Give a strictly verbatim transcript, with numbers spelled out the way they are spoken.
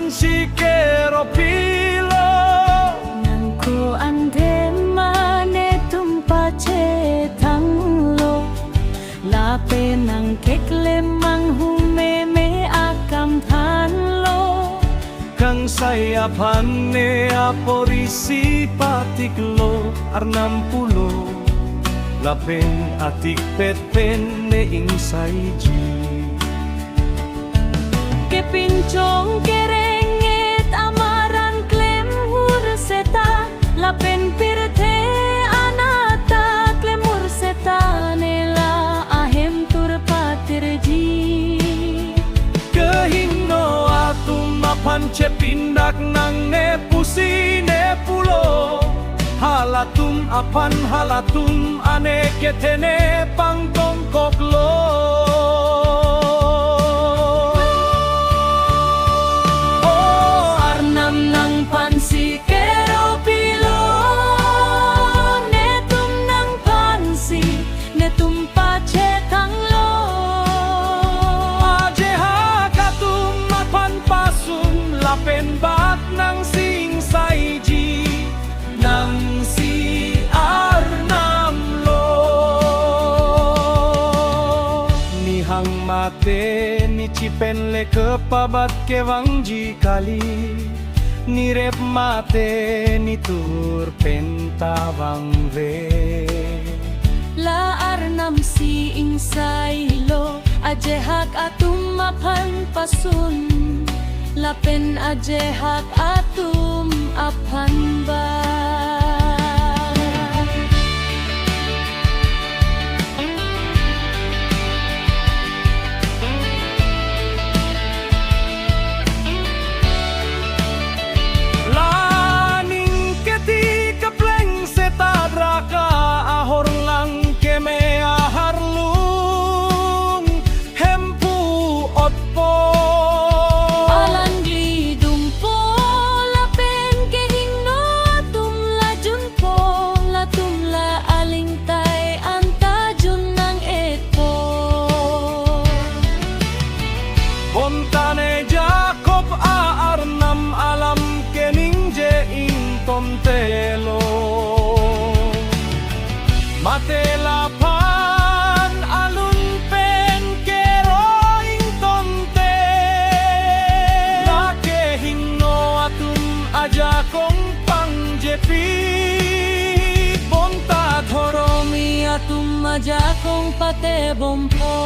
Si kero pilo. Nang ko-an dema netum pachethanglo, lapen nang keklem manghumeme akam thanlo. Kangsai aphan ne apor isi patiklo, Arnam pulo, lapen atikpet pen ne ingsaiji. Kepinchong kereng-et amaran klem hur seta, lapen pirthe anat ta klem hur seta, ne la ahem tur patirji. Kehingno atum aphan chepindak nangne pusi ne pulo. Halatum aphan halatum ane kethe ne pangtongkoklo. O Arnam, nangphan si kero pilo, netum nangphan si netum pachethanglo. Ajahak atum aphan pasun lapen bat nangsi ingsaiji, nangsi Arnam lo. Nihang mate nichi pen le kepabat kevangji kali, nirep mate nitur pen ta vangve. La Arnam si ingsailo, ajahak atum aphan pasun, lapen ajahak atum aphan bat. La aning keti kepleng seta draka ahorlang keme aharlung Hemphu otpo. Alangli dumpo lapen kehingno atum la junpo, latum la aling tai anta jun nang-etpo. Bonta ne Jakob a-Arnam alam keningje ingtontelo. Mate laphan alun pen kero ingtonte, la kehingno atum ajakong pangjepi, bonta dhoromi atum ajakong patebompo.